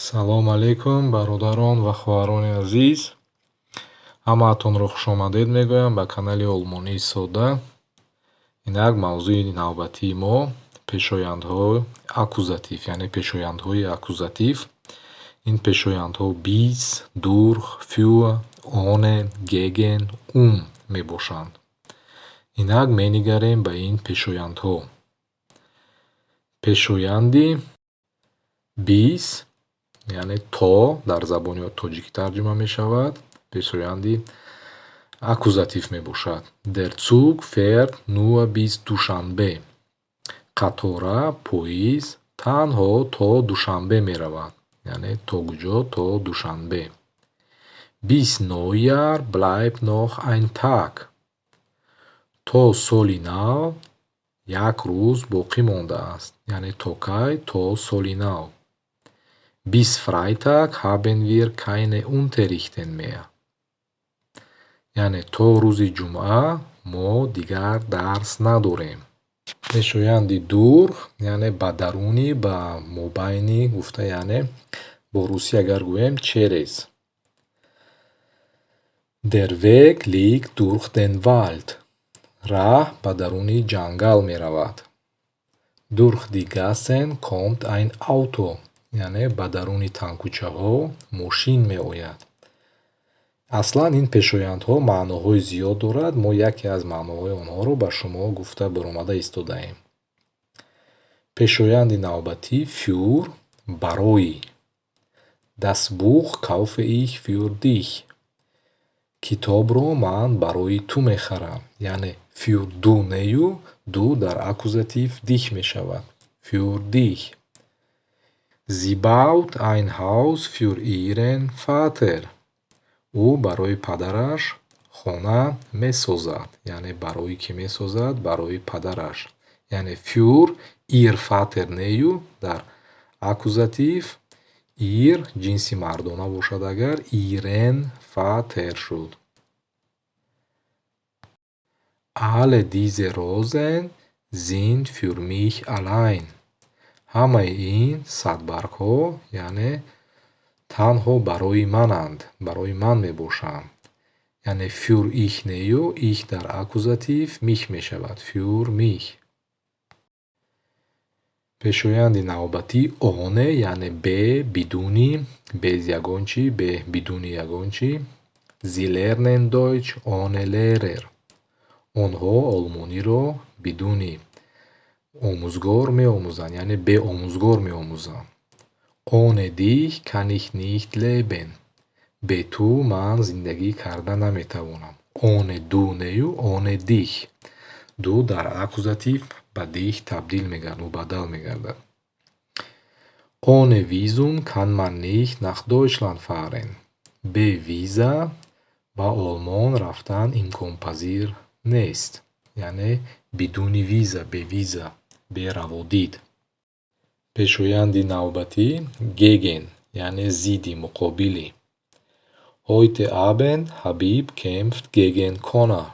Салом алейкум, бародарон ва хоҳарони азиз. Ҳамаатонро хушомадед мегӯям ба канали Олмонии содда. Инак, мавзӯи навбатии мо пешояндҳо Akkusativ, яъне пешояндҳои Akkusativ. Ин пешояндҳо bis, durch, für, ohne, gegen, um мебошанд. Инак, менигарем ба ин пешояндҳо. Пешоянди bis, яъне то, дар забони тоҷикӣ тарҷума мешавад, пешоянди Akkusativ мебошад. Der Zug fährt nur bis Dushanbe. Қатора, поезд танҳо то Душанбе меравад. Яъне то куҷо? То Душанбе. Bis Neujahr bleibt noch ein Tag. То соли нав як рӯз боқӣ мондааст. Яъне то кай? То соли нав. Bis Freitag haben wir keine Unterrichten mehr. Яъне то рӯзи ҷумъа мо дигар дарс надорем. Пешоянди durch, яъне ба даруни, ба мобайни гуфта, яъне бо русӣ агар гӯем, через. Der Weg liegt durch den Wald. Раҳ ба даруни ҷангал меравад. Durch die Gassen kommt ein Auto. Яъне ба даруни тангкӯчаҳо мошин меояд. Аслан ин пешояндҳо маъноҳои зиёд дорад, мо яке аз маъноҳои онҳоро ба шумо гуфта баромада истодаем. Пешоянди навбатӣ für, барои. Das Buch kaufe ich für dich. Китобро ман барои ту мехарам. Яъне für du нею, du дар Akkusativ dich мешавад. Für dich. Sie baut ein Haus für ihren Vater. Ӯ барои падараш хона месозад. Яъне барои кӣ месозад? Барои падараш. Яъне für ihr Vater нею, дар Akkusativ ihr ҷинси мардона бошад агар, ihren Vater шуд. Alle diese Rosen sind für mich allein. Ҳамаи ин садбаргҳо, яъне танҳо барои мананд, барои ман мебошанд. Яъне für ich нею, ich дар Akkusativ mich мешавад. Für mich. Пешоянди навбатӣ ohne, яъне бе, бидуни, без ягон чӣ, бе, бидуни ягон чӣ. Sie lernen Deutsch ohne Lehrer. Онҳо олмониро бидуни омӯзгор меомӯзанд, яъне бе омӯзгор меомӯзанд. Ohne dich kann ich nicht leben. Бе ту ман зиндагӣ карда наметавонам. Ohne du нею, ohne dich. Du дар Akkusativ ба dich табдил мегардад, мубаддал мегардад. Ohne Visum kann man nicht nach Deutschland fahren. Бе виза ба Олмон рафтан имконпазир нест. Яъне бидуни виза, бе виза, бе раводид. Пешоянди навбатӣ gegen, яъне зидди, муқобили. Heute Abend Habib kämpft gegen Conor.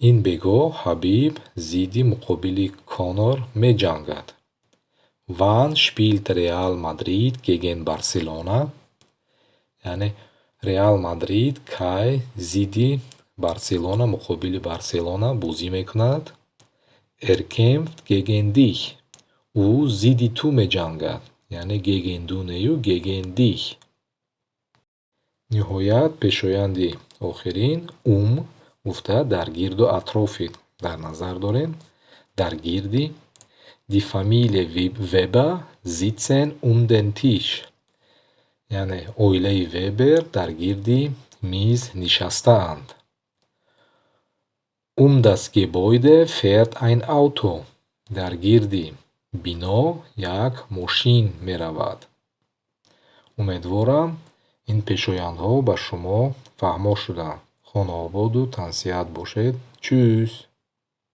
Ин бегоҳ Ҳабиб зидди, муқобили Конор меҷангад. Wann spielt Real Madrid gegen Barcelona? Яъне Реал Мадрид кай зидди Барселона, муқобили Барселона бозӣ мекунад? Er kämpft gegen dich. Ӯ зидди ту меҷангад. Яъне gegen du нею, gegen dich. Ниҳоят, пешоянди охирин um гуфта дар гирду атрофи дар назар дорем. Дар гирди. Die Familie Weber sitzen um den Tisch. Яъне оилаи Вебер дар гирди миз нишастаанд. Um das Gebäude fährt ein Auto. Дар гирди бино як мошин меравад. Умедворам, ин пешояндҳо ба шумо фаҳмо шуданд. Хонаободу тансиҳат бошед. Tschüss.